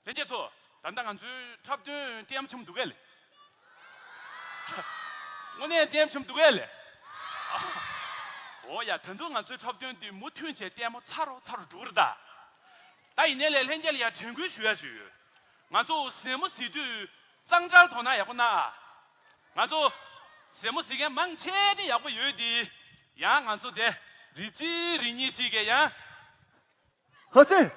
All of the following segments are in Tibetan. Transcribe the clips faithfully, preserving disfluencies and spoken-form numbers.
ལྷན་རྒྱས་ཚོ། ད་ལྟ་ང་ཚོའི་འཁྲབ་སྟོན་ལྟད་མོ་ཆེན་པོ་འདུག་གས་ལེ། དངོས་གནས་ལྟད་མོ་ཆེན་པོ་འདུག་གས་ལེ། འོ་ཡ། ད་དུང་ང་ཚོའི་འཁྲབ་སྟོན་འདི་མུ་མཐུད་བྱས་ལྟད་མོ་ཚ་རུ་ཚ་རུ་འགྲོ་གི་རེད་ད། ད་ཡིན་ནའི་ལས་ལྷན་རྒྱས་ལ་ཡ་དྲན་སྐུལ་ཞུ་ཡ་ཅིག་ཡོད། ང་ཚོ་གཟིགས་མོ་གཟིགས་དུས་གཙང་སྦྲ་དོ་སྣང་ཡག་པོ་གནང་ཨ། ང་ཚོ་གཟིགས་མོ་གཟིགས་མཁན་མང་ཆེ་དེ་ཡག་པོ་ཡོད་དེ། ཡང་ང་ཚོ་དེ་རི་གཅིག་རི་གཉིས་གཅིག་གིས་ཡང་། ཧོ་ཙི།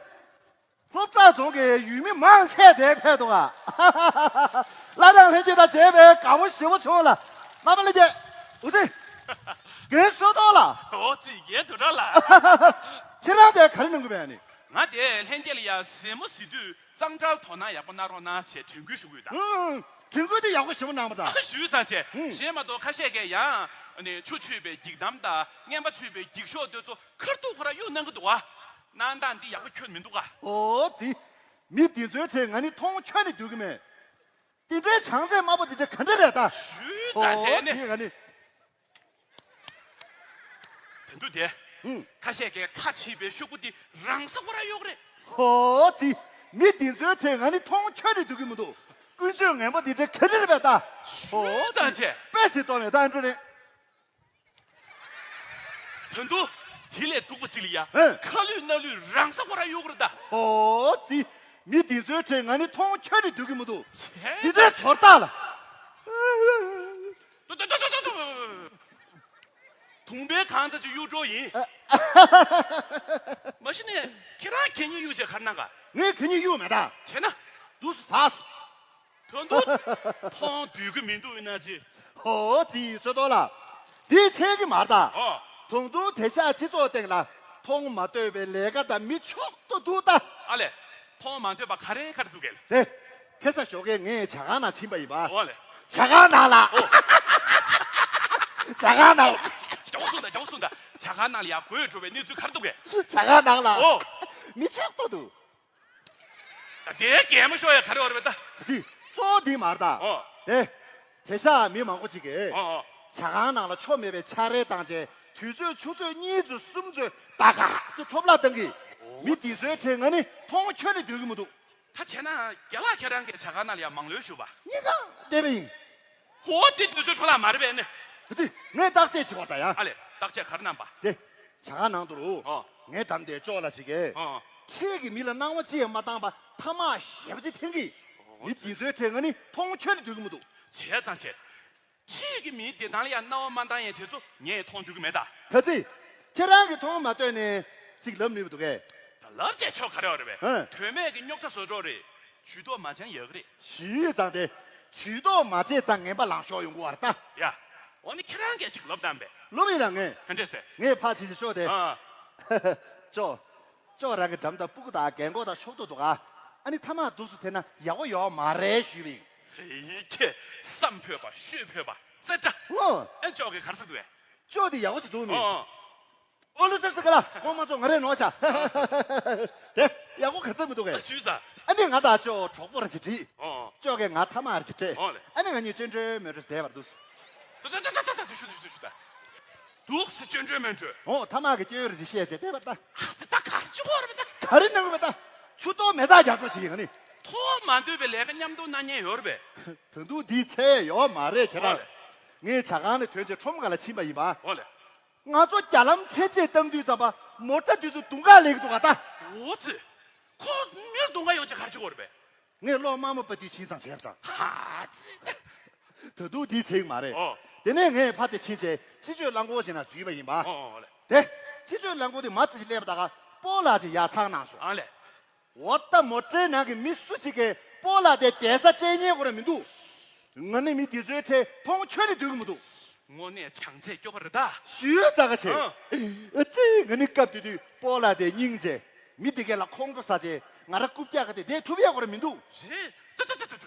སློབ་གྲྭ་རྫོང་གི་ཡུལ་མི་མང་ཆེ་དེ་ཕེབས་འདུག་ཨ། བླ་བྲང་ལྷན་རྒྱས་དང་མཇལ་བའི་དགའ་བོ་ཞེ་པོ་བྱུང་ལ། བླ་མ་ལྷན་རྒྱས། འུ་ཙི། རྒན་བསོད་རྡོར་ལགས། འོ་ཙི། རྒན་དུ་དྲག་ལགས། ཁྱེད་རང་དེ་ག་རེ་གནང་གི་ཡོད་ནི། ང་དེ་ལྷན་རྒྱས་ལ་ཡ་གཟིགས་མོ་གཟིགས་དུས་གཙང་སྦྲ་དོ་སྣང་ཡག་པོ་གནང་རོགས་གནང་ཞེས་དྲན་སྐུལ་ཞུ་གི་ཡོད་ད། ཨང་། དྲན་སྐུལ་དེ་ཡག་པོ་ཞེ་པོ་གནང་བ་ད། ཞུས་ཙང་བྱས། ཨང་། གཞན་མ་གཏོགས་ཁ་ཤས་ཀྱིས་ཡང་ནི་ཆུ་མཆོད་པའི་འགྱིག་དམ་དང་རྔན་པ་མཆོད་པའི་འགྱིག་ཤོག་དེ་ཚོ་ཁར་ཐུག་ཁོ་ར་གཡུག་གནང་གི་འདུག་བ། གནང་སྟངས་འདི་ཡག་པོ་ཁྱོན་མི་འདུག་ག། ཨོ་ཙི། མི་འདི་ཚོའི་གྲས་ང་ནི་མཐོང་ཁྱོན་ནས་འདོད་གི་མེད། འདི་འདྲའི་བྱང་ཚད་དམའ་པོ་འདི་འདྲ་ག་འདྲ་རེད་ད། ཞུས་ཙང་བྱས་ནས། ཨོ་ཙི། ང་ནི། ད་དུང་དེ། ཨུང་། ཁ་ཤས་ཀྱིས་ཁ་ཕྱེས་པའི་ཤོག་བུ་འདི་རང་ས་ཁོ་ར་གཡུག་རེད། ཧོ་ཙི། མི་འདི་ཚོའི་གྲས་ང་ནི་མཐོང་ཁྱོན་ནས་འདོད་གི་མི་འདུག། ཀུན་སྤྱོད་ངན་པ་འདི་འདྲ་ག་འདྲ་རེད་པས་ད། ཧོ་ཞུས་ཙང་བྱས། དཔེ་སྲིད་གཏོང་བའི་ད་འགྲོ་རེད། ད་དུང་དེ་ལས་སྡུག་པ་ཅིག་ལ་ཡ། ཨེ། ཁ་ལུད་སྣ་ལུད་རང་ས་ཁོ་ར་གཡུག་རེད་ད། ཧོ་ཙི། མི་འདི་ཚོའི་གྲས་ང་ནི་མཐོང་ཁྱོན་ནས་འདོད་གི་མི་འདུག། བྱས་འདི་འདྲའི་ཚོར་རྟགས་ལ། ཏོ་ཏོ་ཏོ་ཏོ་ཏོ། དུང་པའི་གང་ཚ་ཅིག་གཡུག་འགྲོ་ཡིན། མ་གཞི་ནས་ཁྱེད་རང་གད་སྙིགས་གཡུག་བྱས་ག་རེ་གནང་ག། ངས་གད་སྙིགས་གཡུག་མེད་ད། བྱས་ན། འདུག་སེ་ཟ་སོང་། ད་དུང་མཐོང་འདོད་ཀྱི་མི་འདུག་ཡིན་ན་ཅི། ཧོ་ཙི་བསོད་རྡོར་ལགས། འདི་ཚད་ཀྱི་མ་རེད་ད། ཨོ། ད་དུང་དེང་སང་སྤྱི་ཚོགས་སྟེང་ལ་མཐོང་མ་ཐོས་པའི་ལས་ཀ་དང་མི་མཆོག་ཏུ་འདུག་ད། ཨ་ལས། མཐོང་མ་ཐོས་པ་ག་རེ་ག་རེ་འདུག་གས། དེ། ཁ་སང་ཞོགས་ཀས་ངས་ཇ་ཁང་ནང་ཕྱིན་པ་ཡིན་པ། ཨོ་ལས། ཇ་ཁང་ནང་ལ། ཨོ། ཇ་ཁང་ནང་། མགྱོགས་སོང་ད། མགྱོགས་སོང་ད། ཇ་ཁང་ནང་ལ་ཡར་འགྲོ་བའི་གནས་ཚུལ་ག་རེ་འདུག་གས། ཇ་ཁང་ནང་ལ། ཨོ། མི་མཆོག་ཏུ་འདུག། ད་དེའི་གད་མོ་ཤོར་ཡ་ག་རེ་ཡོད་རེད་པས་ད། ཅི། གཙོ་བོ་འདི་མ་རེད་ད། ཨོ། དེ། དེང་སང་མི་མང་པོ་ཅིག་གིས། ཨོ་ཨོ། ཇ་ཁང་ནང་ལ་ཆོ་མེད་པའི་ཆ་རེ་བཏང་བྱས་དུས་ཚོད་ཆུ་ཚོད་གཉིས་ཚོད་གསུམ་ཚོད་ད་ག་ཚོད་འཕྲོ་བརླག་བཏང་གི། ཨོ། མི་འདི་ཚོའི་གྲས་ང་ནི་མཐོང་ཁྱོན་ནས་འདོད་ཀྱི་མི་འདུག། ད་བྱས་ན་རྒན་ལགས་ཁྱེད་རང་གིས་ཇ་ཁང་ནང་ལ་ཡར་མང་ལོས་ཞུགས་པ། གཉིས་ཀ་བསྡད་པ་ཡིན། ཧོ། དེ་དུས་ཚོད་འཕྲོ་བརླག་མ་རེད་པས་ནི། ཅི། ངས་བརྟག་དཔྱད་བྱེད་དགོས་ད་ཡ། ཨ་ལས། བརྟག་དཔྱད་ག་རེ་གནང་པ། དེ། ཇ་ཁང་ནང་དུ་རུ། ཨོ། ངའི་འགྲམ་དེ་ཅོག་ལ་ཞིག་གིས། ཨོ། འཁྲིས་ཀྱི་མི་ལ་སྣང་བ་ཅི་ཡང་མ་བཏང་པར་ཐ་མག་ཞེ་པོ་ཅིག་འཐེན་གི། ཨོ། མི་འདི་ཚོའི་གྲས་ང་ནི་མཐོང་ཁྱོན་ནས་འདོད་ཀྱི་མི་འདུག། བྱས་ཙང་བྱས། འཁྲིས་ཀྱི་མིའི་བདེ་ཐང་ལ་ཡང་སྣང་བ་མ་བཏང་ཡས་དེ་ཚོ་ངས་མཐོང་འདོད་ཀྱི་མེད་ད། ག་ཚི། ཁྱེད་རང་གིས་མཐོང་མ་ཐོས་ནས་ཅིག་ལབ་ནུས་པ་འདུག་གས། ད་ལབ་བྱས་ཆོག་ག་རེ་ཡོད་རེད་པས། ཧན། དོན་མེད་ཀྱི་རྙོག་དྲ་བཟོ་གྲོགས་རེད། ཇུས་གཏོགས་མ་བྱས་ན་ཡག་གི་རེད། ཞུས་ཙང་དེ། ཇུས་གཏོགས་མ་བྱས་ཙང་ངན་པ་ལངས་ཤོར་ཡོང་གི་བར་ལྟ། ཡ། འོ་ནི་ཁྱེད་རང་གིས་ཅིག་ལབ་དང་པས། ལབ་ཡིན་ན་ངས། ག་འདྲས་ཟེར། ངས་ཕར་ཕྱིན་ཅི་ཤོག་དེ། ཨ། ཅོ། ཅོ་རང་གི་འགྲམ་དང་སྤུ་གུ་དང་རྒན་གོག་དང་ཕྱོགས་ཏོ་འདུག་ཨ། ཨ་ནི་ཐ་མག་འདུག་སུ་ཐེན་ན་ཡག་པོ་ཡོད་མ་རེད་ཞུས་པ་ཡིན། ཧེ་ཁྱེད་བསམ་ཕོད་པ་ཤོད་ཕོད་པ་རྩེ་དྲ། ཨོ། ཨེ་ཅོ་གིས་ག་རེ་ཟེར་འདུག་བས། ཅོ་དེ་ཡག་པོ་ཞིག་འདུག་མི། ཨོ། ཨོ་ལོ་སར་སི་ཀ་ལ་ཁོང་མ་ཚོ་ང་རེ་ནོར་ཤག། དེ་ཡག་པོ་ག་ཚོད་མི་འདུག་གས། ཞུས་ས། ཨ་ནི་ང་དང་ཅོ་གྲོགས་པོ་ར་ཅིག་བྲིས། ཨོ། ཅོ་གིས་ང་ཐ་མག་ར་ཅིག་སྤྲད། ཨོ་ལེ། ཨ་ནི་ང་གཉིས་ཅོན་ཅོན་མོན་ཀྲོས་བསྡད་པར་འདུག། ད་ད་ད་ད་ད་ད་ཞུ་ད་ཞུ་ད་ཞུ་ད། འདུག་སེ་ཅོན་ཅོན་མོན་ཀྲོས། ཨོ་ཐ་མག་གི་སྐྱོན་ར་ཅིག་བཤད་བྱས་བསྡད་པར་ལྟ། ཨ་ཙི་ད་ག་རེ་བྱེད་དགོས་རེད་པས་ད། ག་རེ་གནང་དགོས་པས་ད། ཆུ་གཏོར་མེ་སྟག་རྒྱག་འགྲོ་བྱེད་ཀྱི་ང་ནི། མཐོང་མ་འདོད་པའི་ལས་ཀ་མཉམ་དུ་གནང་མཁན་ཡོད་རེད་པས། ད་དུང་འདིའི་ཚད་ཡོད་མ་རེད་ཁྱེད་རང་། ཨོ་ལེ། ངས་ཇ་ཁང་ནས་ཐོན་བྱས་ཁྲོམ་ཁ་ལ་ཕྱིན་པ་ཡིན་པ། ཨོ་ལེ། ང་ཚོ་རྒྱ་ལམ་འཕྲེད་ཆས་བཏང་དུས་ཙམ་པ་མོ་ཊ་དེ་ཚོ་དུང་དཀར་ལེགས་འདུག་ག་ད། འོ་ཙི། ཁོ་མིར་དུང་དཀར་ཡོང་ཆེད་ག་རེ་བྱེད་དགོས་རེད་པས། ངས་གློག་དམར་མོ་པ་དུས་ཕྱིན་ཙང་བྱས་པ་དང་། ཧ་ཙི། ད་དུང་འདིའི་ཚིག་མ་རེད། ཨོ། དེ་ནས་ངས་ཕར་ཚེ་ཕྱིན་ཆད་སྤྱི་སྤྱོད་རླངས་འཁོར་ཞིག་ནང་འཛུལ་བ་ཡིན་པ། ཨོ་ཨོ་ཨོ་ལེ། དེ། སྤྱི་སྤྱོད་རླངས་འཁོར་དེ་མ་ཙི་ཞིག་སླེབས་པ་ད་ག་སྤོ་ལགས་ཅིག་ཡར་ཚང་གནང་སོང་། ཨ་ལེ། འོ་ད་མོ་ཊའི་ནང་གི་མི་སུ་ཞིག་གིས་སྤོ་ལགས་དེ་བསྡད་ས་སྤྲད་ཉན་དགོས་ར་མི་འདུག། ང་ནི་མི་འདི་ཚོའི་གྲས་མཐོང་ཁྱོན་ནས་འདོད་ཀྱི་མི་འདུག། དངོས་གནས་བྱང་ཚད་སྐྱོ་པ་རེད་ད། ཞུས་ཙང་ག་བྱེད། ཨ། ཨ་ཙི་ང་ནི་སྐབས་དེ་དུས་སྤོ་ལགས་དེ་སྙིང་རྗེ། མི་འདི་གས་ལ་ཁོང་ཁྲོ་ཟ་བྱས་ང་ར་རྐུབ་བཀྱག་ག་དེ་བསྡད་ཐུབ་ཡག་གོ་ར་མི་འདུག། རེད་ད་ད་ད་ད་ད།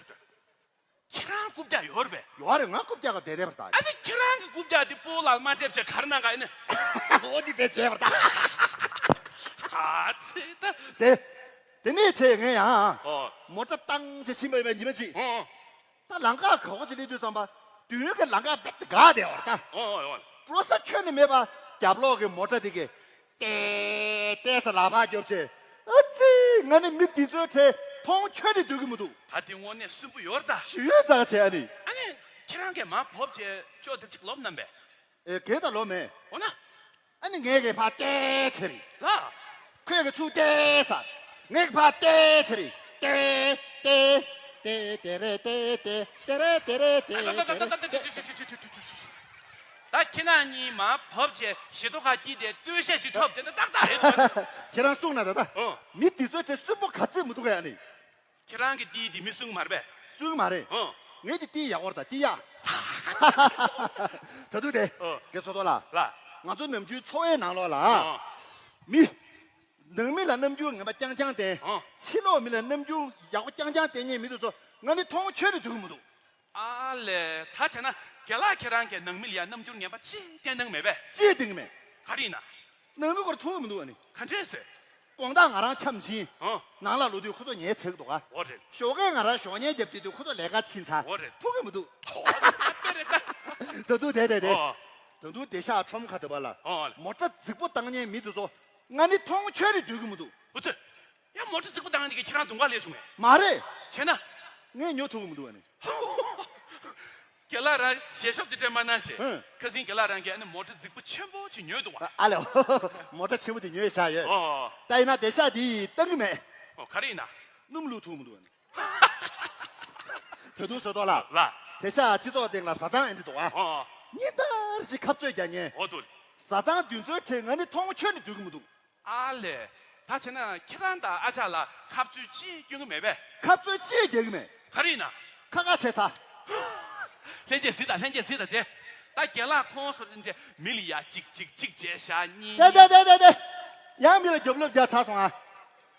ཁྱེད་རང་རྐུབ་བཀྱག་ཡོད་རེད་པས། ཡོད་རེད་ང་རྐུབ་བཀྱག་ག་བསྡད་བསྡད་པ་རེད་ད། ཨ་ནི་ཁྱེད་རང་གི་རྐུབ་བཀྱག་དེ་སྤོ་ལགས་མ་བརྗེད་བྱས་ག་རེ་གནང་ག་ཡིན་ནི། འོ་འདི་བས་བྱས་པ་རེད་ད། ཨ་ཙི་ད། དེ། དེ་ནས་བྱས་ངས་ཡང་། ཨོ། མོ་ཊ་བཏང་བྱས་ཕྱིན་པ་ཡིན་པ་ཉི་མ་གཅིག། ཨོ་ཨོ། ད་ལམ་ཁ་ག་བ་ཅིག་སླེབས་དུས་ཙམ་པ། མདུན་གྱི་ལམ་ཁ་རྦད་དེ་འགག་བསྡད་པ་རེད་ད། ཨོ་ཨོ་ཨོ། འགྲོ་ས་ཁྱོན་ནས་མེད་པ་རྒྱབ་ལོགས་ཀྱི་མོ་ཊ་དེ་གས། ཏེ་ཏེ་ས་ལག་པ་རྒྱོབ་བྱས། ཨ་ཙི། ང་ནི་མི་འདི་ཚོའི་གྲས་ མཐོང་ཆོས་ནི་འདོད་ཀྱི་མི་འདུག་ད་དེ་དངོས་གནས་སུན་པོ་ཡོད་རེད་ད། ཞུ་ཡོད་ཙག་བྱས་ཨ་ནི། ཨ་ནི་ཁྱེད་རང་གིས་མར་བབས་བྱས་ཅོག་དེ་གཅིག་ལོབས་གནང་པས། ཨེ་གེ་ད་ལོབས་མེད། འོ་ན། ཨ་ནི་ངས་གེ་ཕར་བལྟས་བྱས་རེད། ལ། ཁོས་གེ་ཚུར་བལྟས་ས། ངས་གེ་ཕར་བལྟས་བྱས་རེད། བལྟས་བལྟས། ཏེ་ཏེ་རེ་ཏེ་ཏེ་ཏེ་རེ་ཏེ་རེ་ཏེ་རེ་ཏེ་རེ་ཏེ་རེ། ད་ཁྱེད་རང་གཉིས་མར་བབས་བྱས་ཞེ་ཏོག་ཁ་སྐྱིད་དེ་ལྟོས་ཤ་ཞིག་འཁྲབ་དེ་འདྲ་ཏག་ཏག་རེད་འདུག་ཁྱེད་རང་གསུངས་ན་ད་ད། ཨོ། མི་དེ་ཚོའི་གྲས་སུན་པོ་ག་ཚོད་མི་འདུག་ག་ཡ་ནི། ཁྱེད་རང་གི་ཏི་དེ་མི་སུན་མ་རེད་པས། སུན་མ་རེད། ཨོ། ངས་དེ་ཏི་ཡག་པོ་རེད་ད་ཏི་ཡག་ད་དུ་དེ། ཨོ། དགེ་ཚོ་ཏོ་ལ། ལ། ང་ཚོ་ནམ་རྒྱུན་འཚོ་བའི་ནང་ལོགས་ལ། ཨོ། མི། ནང་མི་ལ་རྣམ་འགྱུར་ངན་པ་རྐྱང་རྐྱང་བསྟན། ཨོ། ཕྱི་ལོགས་མི་ལ་རྣམ་འགྱུར་ཡག་པོ་རྐྱང་རྐྱང་བསྟན་མཁན་མི་དེ་ཚོ་ང་ནི་མཐོང་ཆོས་ནི་འདོད་ཀྱི་མི་འདུག་ཨ་ལས། ད་བྱས་ན་རྒན་ལགས་ཁྱེད་རང་གིས་ནང་མི་ལ་ཡ་རྣམ་འགྱུར་ངན་པ་ཅི་བསྟན་གནང་མེད་པས། ཅི་བསྟན་གི་མེད། ག་རེ་ཡིན་ན། ནང་མི་སྐོར་མཐོང་གི་མི་འདུག་ཨ་ནི། ག་འདྲས་ཟེར། དགོང་དག་ང་རང་འཁྱམས་ཕྱིན། ཨོ། ནང་ལ་ལོག་དུས་ཁོ་ཚོ་ཉལ་ཚར་འདུག་ག་འོ་རེད། ཞོགས་ཀས་ང་རང་ཞོགས་ཉལ་རྒྱབ་དུས་དུས་ཁོ་ཚོ་ལས་ཀ་ཕྱིན་ཚར། འོ་རེད། མཐོང་གི་མི་འདུག་ཨོ་དཔེ་རེད་ད། ད་དུང་དེ་དེ་དེ། ཨོ། ད་དུང་དེ་ཤག་ཁྲོམ་ཁ་དུ་བ་ལ། ཨོ། མོ་ཊ་རྫིག་པོ་བཏང་མཁན་མི་དེ་ཚོ་ང་ནི་མཐོང་ཆོས་ནི་འདོད་ཀྱི་མི་འདུག་འུ་ཚོ། ཡང་མོ་ཊ་རྫིག་པོ་བཏང་མཁན་དེ་གིས་ཁྱེད་རང་གདོང་ཁ་ལས་བྱུང་ངས། མ་རེད། བྱས་ན། ངས་ཉོ་ཐུབ་ཀྱི་མི་འདུག་ཨ་ནི། རྒན་ལགས་རང་ཞལ་ཤོབ་ཅིག་སྤྲད་མ་གནང་ཞེས། ཧུང་། ཁ་སང་རྒན་ལགས་རང་གིས་ཨ་ནི་མོ་ཊ་རྫིག་པོ་ཆེན་པོ་ཅིག་ཉོས་འདུག་བ། ཨ་ལེ། མོ་ཊ་ཆེན་པོ་ཅིག་ཉོས་བཞག་ཡོད། ཨོ། ད་ཡིན་ན་དེ་ཤག་དེ་བཏང་གི་མེད། ཨོ་ག་རེ་ཡིན་ན། སྣུམ་བླུགས་ཐུབ་མི་འདུག་ཨ་ནི། ད་དུང་བཟོ་ཐོག་ལ། ལ། དེ་ཤག་སྤྱི་ཚོགས་སྟེང་ལ་བཟའ་ཚང་ཨེ་འདྲ་འདུག་ཨ། ཨོ། ཉིན་ལྟར་ཞིག་ཁ་རྩོད་རྒྱག་མཁན། ཨོ་འདུག་བཟའ་ཚང་དེ་ཚོའི་གྲས་ང་ནི་མཐོང་ཆོས་ནི་འདོད་ཀྱི་མི་འདུག་ཨ་ལས། ད་བྱས་ན་ཁྱེད་རང་དང་ཨ་ཅག་ལ་ཁ་རྩོད་ཅི་སྐྱོན་གྱི་མེད་པས། ཁ་རྩོད་ཅི་རྒྱག་གི་མེད། ག་རེ་ཡིན་ན། ཁ་ཁ་བྱས་ཚར། ལྷན་རྒྱས་གཟིགས་དང་ལྷན་རྒྱས་གཟིགས་དང་དེ། ད་རྒན་ལགས་ཁོང་ཚོ་འདི་མི་ལ་ཡ་གཅིག་གཅིག་གཅིག་བྱས་བཞག་གཉིས། དེ་དེ་དེ་དེ་དེ། ཡང་མི་ལ་རྒྱབ་ལོག་རྒྱག་ཚར་སོང་ཨ།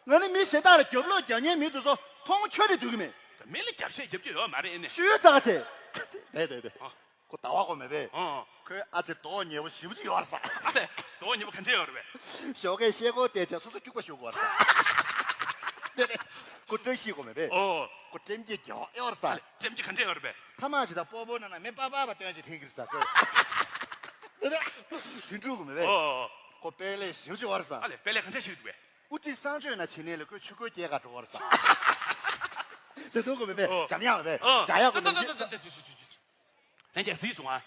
ང་ནི་མི་གཞན་དག་ལ་རྒྱབ་ལོག་རྒྱག་མཁན་མི་དེ་ཚོ་མཐོང་ཆོས་ནི་འདོད་ཀྱི་མེད། མི་ལ་རྒྱབ་བཤད་རྒྱབ་རྒྱུ་ཡོད་མ་རེད་ཨེ་ནས། ཤུལ་ཙག་བྱས། དེ་དེ་དེ། ཨ། ཁོ་ཟླ་བ་ཁོ་མེད་པས། ཨོ། ཁོས་ཨ་ཅེ་མདོག་ཉེས་པོ་ཞེ་པོ་ཅིག་ཡོད་རེད་ཟེར། ཨ་ལས། མདོག་ཉེས་པོ་ག་འདྲས་ཡོད་རེད་པས། ཞོགས་ཀས་ཤེལ་སྒོ་བལྟས་བྱས་སོ་སོ་སྐྱུག་པ་ཞུ་དགོས་རེད་ཟེར། དེ་ནས་ཁོ་བཀྲ་ཤིས་ཁོ་མེད་པས། ཨོ། ཁོ་ཀྲེམ་གྱིས་མགྱོགས་ཡོད་རེད་ཟེར། ཨ་ལས་ཀྲེམ་གྱིས་ག་འདྲས་ཡོད་རེད་པས། ཐ་མག་ཞིག་དང་སྤོ་བོ་ནང་ན་མེ་པ་པ་པ་སྟོན་ཅིག་ཐེངས་ཀྱི་རེད་ཟེར་ཁོས། དེ་ནས་དུད་འགྲོ་གོ་མེད་པས། ཨོ། ཁོ་དཔལ་ལས་ཞེ་པོ་ཅིག་ཡོད་རེད་ཟེར། ཨ་ལས་དཔལ་ལས་ག་འདྲས་ཞིག་འདུག་པས། དབུ་ཁྲིད་གསང་སྤྱོད་ན་བྱེད་ནས་ལས་ཁོས་ཆུ་ཁོལ་སྐྱེལ་ག་འགྲོ་བར་ས། དེ་ཐུག་གོ་མེད་པས། ཨོ། འཇམ་ཡག་མེད་པས། ཨོ། འཇམ་ཡག་གོ་མེད། ལྷན་རྒྱས་གཟིགས་སོང་ཨ།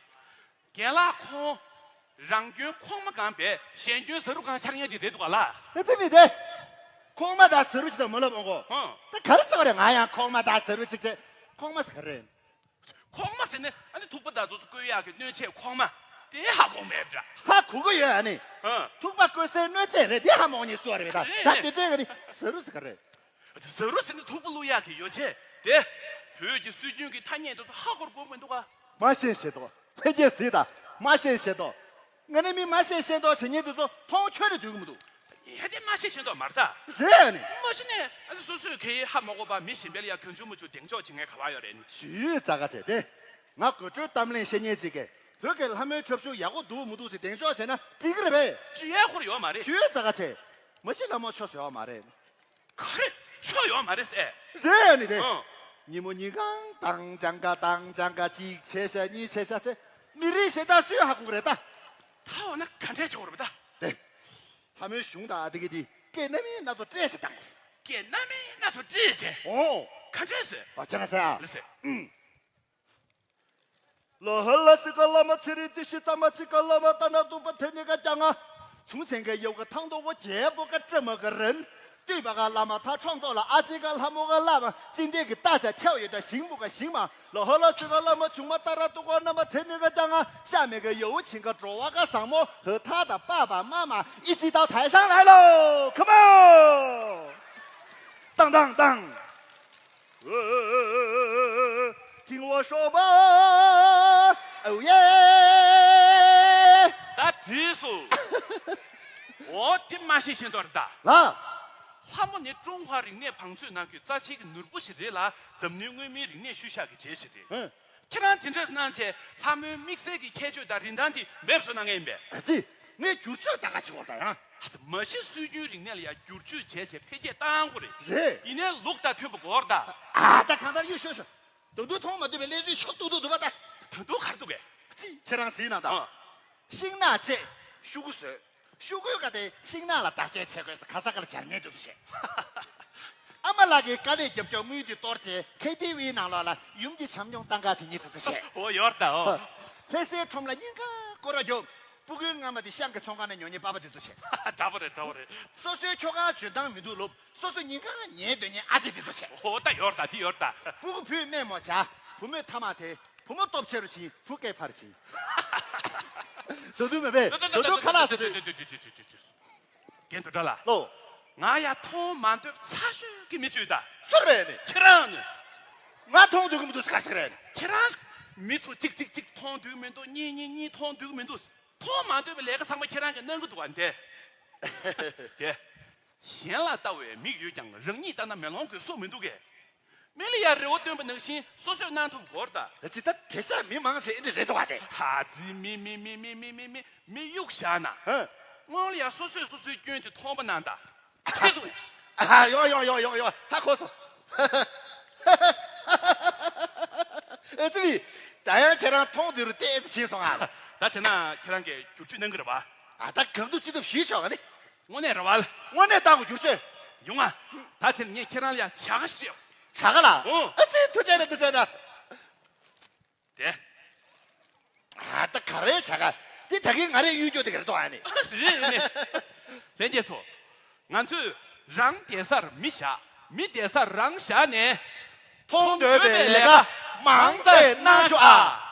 རྒན་ལགས་ཁོང་། རང་སྐྱོན་ཁོག་མ་གང་པས་གཞན་སྐྱོན་ཟ་རུ་གང་ཆགས་ཉན་དེ་རེད་འདུག་ག་ལ། ད་ཚིག་མི་དེ། ཁོག་མ་དང་ཟ་རུ་ཅིག་དང་མ་ལབ་ཨོ་གོ། ཧང་། ད་ག་རེ་ཟེར་བ་རེད། ང་ཡང་ཁོག་མ་དང་ཟ་རུ་ཅིག་བྱས། ཁོག་མ་ཟེར་ག་རེ། ཁོག་མ་ཟེར་ནས་ཨ་ནི་ཐུག་པ་དང་དུ་སུ་བསྐོལ་ཡག་གི་སྣོད་ཆས་ཁོག་མ་དེ་ཧ་གོ་མེད་པ་འདྲ། ཧ་གོ་གི་ཡོད་ཨ་ནི། ཨ། ཐུག་པ་བསྐོལ་སའི་སྣོད་ཆས་རེད་དེ་ཧ་མ་གོ་ནི་སུ་རེད་པས་ད། ཨེ། ད་དེ་འདྲའི་ག་ནི་ཟ་རུ་ཟེར་ག་རེད། ཟ་རུ་ཟེར་ནི་ཐུག་པ་བླུག་ཡག་གི་ཡོ་བྱད་དེ། བོད་ཀྱི་སྲོལ་རྒྱུན་གྱི་ཐ་སྙད་དེ་ཚོ་ཧ་གོ་དགོས་མི་འདུག་ག་མ་ཤེས་ཤེས་དོ། ལྷན་རྒྱས་གཟིགས་དང་མ་ཤེས་ཤེས་དོ། ང་ནི་མི་མ་ཤེས་ཤེས་མདོག་བྱེད་མཁན་དེ་ཚོ་མཐོང་ཆོས་རེ་འདོད་ཀྱི་མི་འདུག་ཡ་དེ་མ་ཤེས་ཤེས་མདོག་མ་རེད་ད། རེད་ཨ་ནི། མ་གཞི་ནས་ཨ་ནི་སོ་སོས་གའི་ཧ་མ་གོ་བ་མི་གཞན་པ་ལ་ཡ་གང་བྱུང་མ་བྱུང་གདེང་འཇོག་བྱེད་མཁན་ག་བ་ཡོད་རེད་ནི། ཞུས་ཙག་ག་བྱས་ཏེ། ང་དགོད་བྲོའི་གཏམ་གླེང་བཤད་མཁན་ཅིག་གིས་བོད་ཀྱི་ལྷ་མོའི་འཁྲབ་གཞུང་ཡག་པོ་འདུག་མི་འདུག་ཟེར་གདེང་འཇོག་བྱས་ན་འགྲིག་གི་རེད་པས། འགྲིག་ཡ་ཁོ་ར་ཡོད་མ་རེད། ཞུས་ཙག་ག་བྱས། མ་གཞི་ལྷ་མོ་ཆོས་ཟེར་བ་མ་རེད། ག་རེ་ཆོས་ཡོད་མ་རེད་ཟེར། རེད་ཨ་ནི་དེ། ཨང་། ཉིན་མོ་ཉིན་གང་དང་ཅང་ག་དང་ཅང་ག་གཅིག་བྱས་ཤག་གཉིས་བྱས་ཤག་ཟེར། མི་རིགས་གཞན་དག་སུས་ཧ་གོ་གི་རེད་ད། ད་འོ་ན་ག་འདྲས་བྱེད་དགོས་རེད་པས་ད། དེ། ལྷ་མོའི་གཞུང་དང་ཨ་དེ་གི་དེ་སྐད་སྣ་མིན་སྣ་ཚོགས་སྤྲད་ཤིག་བཏང་དགོས། སྐད་སྣ་མིན་སྣ་ཚོགས་སྤྲད་བྱས། ཨོ། ག་འདྲས་ཟེར། ཨ་ཁྱེད་རང་ཟེར་ཨ། ལགས་སེ། ཨུམ། ལ་ཧ་ལ་སི་ཀ་བླ་མ་ཚེ་རིང་བདེ་གཤེགས་ཙ་མ་ཅི་ཀ་བླ་མ་ཏ་ན་ཏུ་པ་ཐེ་ནི་ཀ་ཅ་ང་། ཚུང་ཆེན་ག་ཡོ་ག་ཐང་ཏོ་གོ་ཇེ་པོ་ཀ་ཏྲི་མ་ག་རན། ཏུས་པ་ག་བླ་མ་ཐ་ཁྲོང་ཚོ་ལ་ཨ་ཅི་ཀ་ལྷ་མོ་ག་བླ་མ་ཅི་འདྲེ་གི་ཏ་ཆ་ཐེའོ་ཡོད་ད་ཞིང་པོ་ག་ཞིང་མ། ལ་ཧ་ལ་སི་ཀ་བླ་མ་ཆུང་མ་ཏ་ར་ཏུ་གོ་ན་མ་ཐེ་ནི་ཀ་ཅ་ང་། ཤ་མེ་ག་ཡོ་ཆིང་ག་གྲོ་བ་ག་བཟང་མོ་ཧི་ཐ་ད་པ་པ་མ་མ་ཨི་ཅི་ཏའོ་ཐའི་ཤང་ལའི་ལོ། ཁ་མོ། ཏང་ཏང་ཏང་། ཐིང་ལོ་ཤོ་པ། ཨོ་ཡེ། ད་བྲིས་སོ། འོ་དེ་མ་ཤེས་ཤེས་མདོག་རེད་ད། ལ། ལྷ་མོ་ནི་ཀྲུང་ཧྭ་རིག་གནས་བང་མཛོད་ནང་གི་རྩ་ཆེའི་གི་ནོར་བུ་ཞིག་རེད་ལ་འཛམ་གླིང་མངོན་མིན་རིག་གནས་ཤུལ་བཞག་གི་གྲས་ཤིག་རེད། ཧུང་། ཁྱེད་རང་དེ་འདྲ་གནང་བྱས་ལྷ་མོའི་དམིགས་བསལ་གྱི་ཁྱད་ཆོས་དང་རིན་ཐང་དེ་མེད་པ་བཟོ་གནང་མཁན་ཡིན་པས། ཨ་ཙི། ངས་བསྒྱུར་བཅོས་ད་ག་བྱེད་དགོས་ད་ཡང་། ཨ་ཙི་མ་གཞི་སྲོལ་རྒྱུན་རིག་གནས་ལ་ཡང་བསྒྱུར་བཅོས་བྱས་བྱས་འཕེལ་རྒྱས་བཏང་དགོས་རེད། རེད། ཡིན་ནའི་ལུགས་དང་མཐུན་པ་དགོས་རེད་ད། ཨ་ད་གང་ལྟར་གཡུག་ཤོག་ཤོག་ད་དུང་མཐོང་མ་ཐུབ་པའི་གླེང་ཚུལ་ཤོག་ཏུག་ཏུག་འདུག་པ་ད། ད་དུང་ག་རེ་འདུག་གས། ཨ་ཙི་ཁྱེད་རང་གཟིགས་གནང་དང་། ཨ། ཤིང་ནགས་བཅད་ཤོག་གུ་བཟོས། ཤོག་གུའི་ཀ་དེ་ཤིང་ནགས་ལ་བརྡ་ཆད་བྱེད་དགོས་ཟེར་ག་ས་ག་ལ་སྦྱར་ཉན་འདུག་ཏུ་བྱས། ཨ་མ་ལགས་ཀྱི་དཀའ་ལས་རྒྱབ་སྐྱོར་དངུལ་དེ་གཏོར་བྱས་ཁེ་ཐི་ཝི་ནང་ལོགས་ལ་ཡུམ་གྱི་བྱམས་སྐྱོང་བཏང་ག་བྱེད་ཉིད་དུ་ཚོ་བྱས། ཨོ་ཡོར་ད་ཨོ། ལྷ་སའི་ཁྲོམ་ལ་སྙིང་ག་སྐོར་ར་རྒྱོབ། སྤུ་གུའི་རྔ་མ་དེ་ཤང་གི་ཚོང་ཁང་ནས་ཉོ་ཉེ་པ་པ་དེ་ཚོ་བྱས། འདྲ་པོ་རེད་འདྲ་པོ་རེད། སོ་སོའི་ཁྱོ་ག་འཇོན་ཐང་མི་འདུག་ལོབ། སོ་སོ་ཉིན་གང་ཉལ་སྡོད་ཉེ་ཨ་ཅེ་དེ་ཚོ་བྱས། ཨོ་ད་ཡོར་ད་དེ་ཡོར་ད། སྤུ་གུ་བུས་སྨན་མོ་བྱ། བུ་མོས་ཐ་མག་དེ། བུ་མོ་སྟོབས་ཆེ་རུ་ཕྱིན། བུ་སྐད་འཕར་ཕྱིན། དོ་དུ་མེད་པས་དོ་དུ་ཁ་ལག་ཟེར་དུས། རྒན་དུ་འདྲ་ལ། ལོ། ང་ཡ་མཐོང་མ་འདོད་ཚ་ཤོས་ཀྱི་མི་བཅུད་ད། སུ་རེད་ནི། ཁྱེད་རང་ནི། ང་མཐོང་འདོད་ཀྱི་མི་འདུག་ཟེར་ག་ཟེར་རེད། ཁྱེད་རང་མི་ཚོ་གཅིག་གཅིག་གཅིག་མཐོང་འདོད་མི་འདུག་གཉིས་གཉིས་གཉིས་མཐོང་འདོད་མི་འདུག་མཐོང་མ་འདོད་པའི་ལས་ཀ་ཚང་མ་ཁྱེད་རང་གིས་གནང་གི་འདུག་བ་འདས། དེ། གཞན་ལ་ལྟ་བའི་མིག་ཡོད་ཀྱང་རང་ཉིད་ལྟ་ན་མེ་ལོང་གི་སུ་མི་འདུག་གས། མི་ལ་ཡ་རི་བོ་སྟོན་པ་ནང་བཞིན་སོ་སོས་གནང་ཐུབ་དགོས་རེད་ད། ཙི་ད་དེ་ས་མི་མང་ཆེ་ཨེ་འདྲ་རེད་དོ་བ་དེ། ཧ་ཙི་མི་མི་མི་མི་མི་མི་མི་གཡུག་བཞག་ན། ཧ། སྔོན་ལ་ཡ་སོ་སོས་སོ་སོའི་སྐྱོན་དེ་མཐོང་པ་གནང་ད། ཆེ་སོང་། ཨ་ཡོ་ཡོ་ཡོ་ཡོ་ཡོ་ཧ་གོ་སོང་། ཨེ་ཙི་མི། ད་ཡང་ཁྱེད་རང་མཐོང་དུས་རུ་ཏེ་ཨེ་ཙི་བྱས་སོང་ཨ། ད་བྱས་ན་ཁྱེད་རང་གིས་བསྒྱུར་བཅོས་གནང་གི་རེད་བ། ཨ་ད་གང་ཐུབ་ཅི་ཐུབ་ཞུས་ཆོག་ག་ནི། དངོས་གནས་རེད་བ། དངོས་གནས་བཏང་དགོས་བསྒྱུར་བཅོས། ཡོང་ང་། ད་ཕྱིན་ངས་ཁྱེད་རང་ལ་ཡ་བྱ་དགའ་ཞིག་སྤྲད། བྱ་དགའ་ལ། ཨོ། ཨ་ཙི་ཐུགས་རྗེ་ཆེ་ཐུགས་རྗེ་ཆེ། དེ། ཨ་ད་ག་རེ་བྱ་དགའ། དེ་ད་གིན་ང་རས་གཡུག་རྒྱུ་དེ་ག་རེ་གཏོང་ཨ་ནི། རེད་རེད། ལྷན་རྒྱས་ཚོ། ང་ཚོས་རང་བསྡད་སར་མི་བཞག་མི་བསྡད་སར་རང་བཞག་ནས། མཐོང་འདོད་པའི་ལས་ཀ་མང་ཙམ་གནང་ཤོག་ཨ།